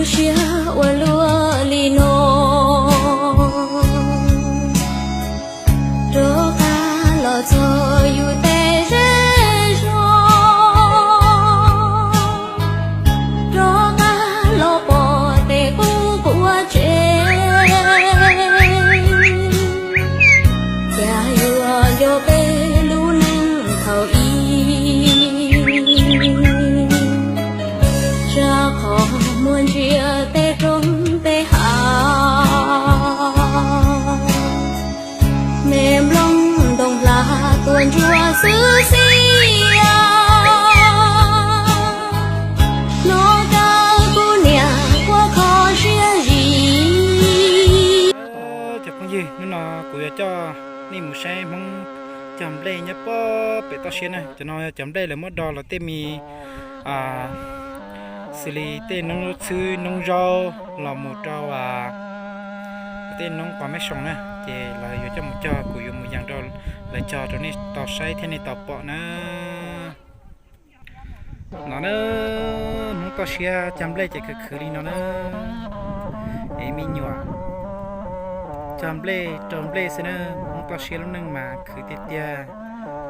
Siab ua luaj li no, rov qab los txog yus tej zej zog, rov qab los pom tej qub quav tsev, cas yuav nco peb lub neej thaum ub. Tsam qhov muaj ntsia tej roob tej hav, me nplooj ntoo hla tuaj ntsuab xwb xia, hnov kawg kuv niam quaj kho siab zis. Cov phooj ywg, hnub no kuv yuav coj nej mus saib Hmoob cog nplej nyob pob pem toj siab na. Cov no yog cov nplej lawv muab do los tej me, xws li tej noob txhwb noob zaub los mus rau tej noob qos meb soo na, ces lawv yuav coj mus cog, kuv yuav mus yees rau lawv cog rau nej tau saib thiab nej tau pom na. No na, Hmoob toj siab cog nplej ces khwv khwv li no na. Es me nyuam cog nplej rau nplej xwb na, Hmoob toj siab lub neej mas khwv tiag tiag,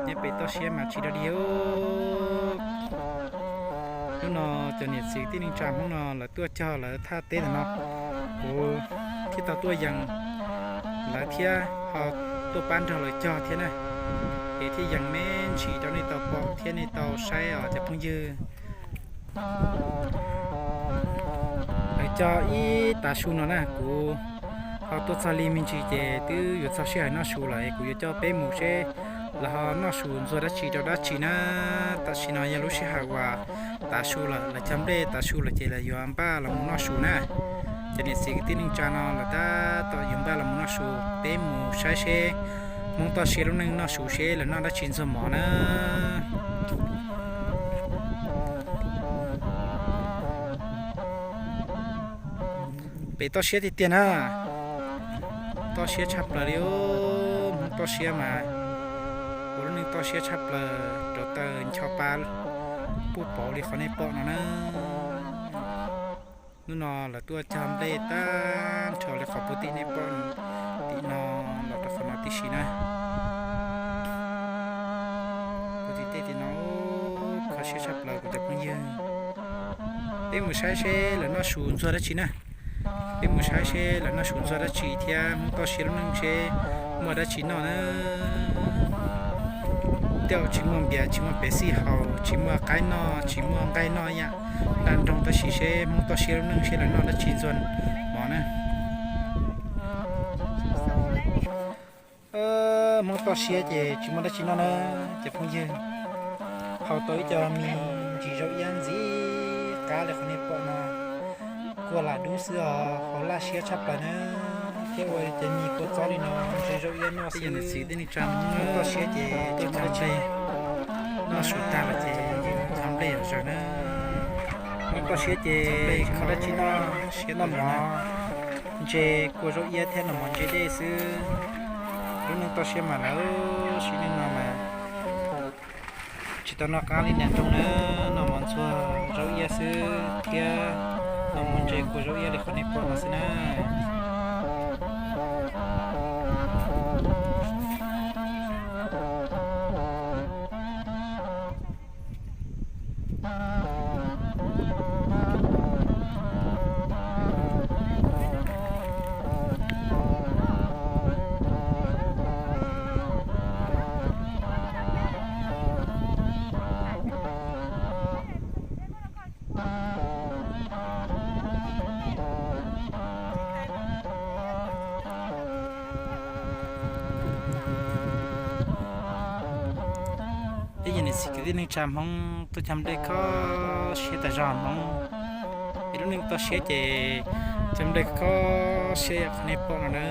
nyob pem toj siab mas tsis dog dig. Hnub no cov niam txiv tij neej tsa Hmoob no lawv tuaj cog lawv thaj teb ntawm no, kuv thiaj tau tuaj yees lawv thiab ho tuaj pab nrog lawv cog thiab na. Es thiaj yees me ntsis rau nej tau pom thiab nej tau saib os cov phooj ywg. Lawv cog ib tav su no na, kuv ho tuaj txog li me ntsis ces twb yuav txog sij hawm noj su lawm, kuv yuav coj peb mus seb lawv ho noj su ntxuag dab tsi rau dab tsi na. Tam sim no yog lub sij hawm uas tav su lawm, lawv cog nplej tav su lawm ces lawv yuav npaj los mus noj su na. Cov niam txiv kwv tij neej tsa no lawv tab tom yuav npaj los mus noj su, peb mus saib seb Hmoob toj siab lub neej noj su seb lawv noj dab tsi ntxuag mov na. Pem toj siab tiag tiag na, toj siab tshaj plaws li, Hmoob toj siab mas ua lub neej toj siab tshaj plaws, rauv taws ncho pa puj pauv li qhov nej pom no na. Hnub no lawv tuaj cog nplej tag nrho li qhov puag tim nej pom tim no los rau qhov no tib si na. Puag tim tej tim no, kho siab tshaj plaws kuv cov phooj ywg. Peb mus saib seb lawv noj su ntxuag dab tsi na. Peb mus saib seb lawv noj su ntxuag dab tsi thiab Hmoob toj siab lub neej seb muaj dab tsi noj na. Tej zaum tsis muaj npias, tsis muaj pev xij haus, tsis muaj qaib noj, tsis muaj nqaij noj ib yam nram nroog, tab sis seb Hmoob toj siab lub neej seb lawv noj dab tsi ntxuag mov na. Hmoob toj siab ces tsis muaj dab tsi noj na, cov phooj ywg. Haus tau ib co me ntsis zaub iab ntxim qab li qhov nej pom no, kua lam dub xwb os, haus laj siab tshaj plaws na. Thiab ua cov me kua txob li no ntse zaub iab noj xwb. Tij neej tsa Hmoob toj siab ces tsis muaj dab tsi, noj su tag lawm ces cog nplej zom zaws na. Hmoob toj siab ces tsis muaj dab tsi noj, siab noj mov ntse kua zaub iab thiab noj mov ntse dej xwb. Lub neej toj siab mas lawv sim neej no mas tsis tau noj qab li nram nroog na, noj mov ntxuag zaub iab xwb thiab noj mov ntse kua zaub iab li qhov nej pom no xwb na. Peb yog niam txiv kwv tij neej tsa Hmoob tuaj cog nplej kho siab tas zog Hmoob. Es lub neej toj siab ces cog nplej kho siab yam qhov nej pom no na.